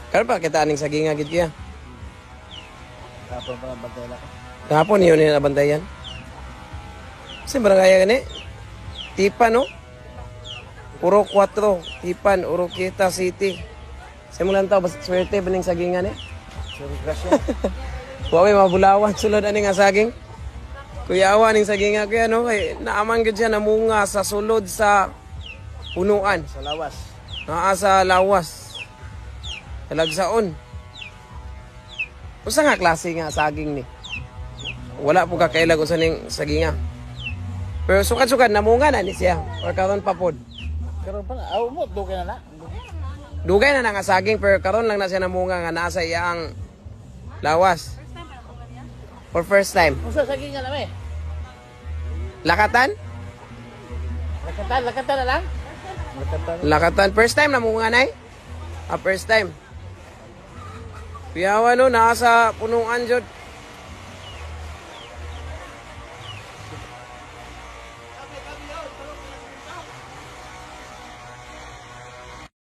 Karon pa kita aning saginga gid kuya. Kapon pa ng bantay lang. Kahapon yun yung nabantayan. Kasi barangay gani. Tipan, no? Puro 4. Tipan, Oroquieta City. Sa mo lang tao, basta swerte ba ning sagingan eh? Sorry, grasya. Huwag may mabulawan sulod ani nga saging. Kuya awa ning saginga kuya no kay naaman gid siya namunga sa sulod sa punuan. Sa lawas. Naa sa lawas. Talagsaon. Usa nga klase nga saging ni? Wala po kakailag usa ning saginga. Pero sukad-sukad namunga na ni siya or karon pa pod. Karon pa na. Aw mo, dugay na na. Dugay na na nga saging pero karon lang na siya namunga nga naa sa iyang lawas. For first time. Unsa saging nga nami? Lakatan? Lakatan, lakatan na lang. Lakatan. Lakatan. First time namunga nay? Ah, first time. Kuyawa no, naa sa punuan jud.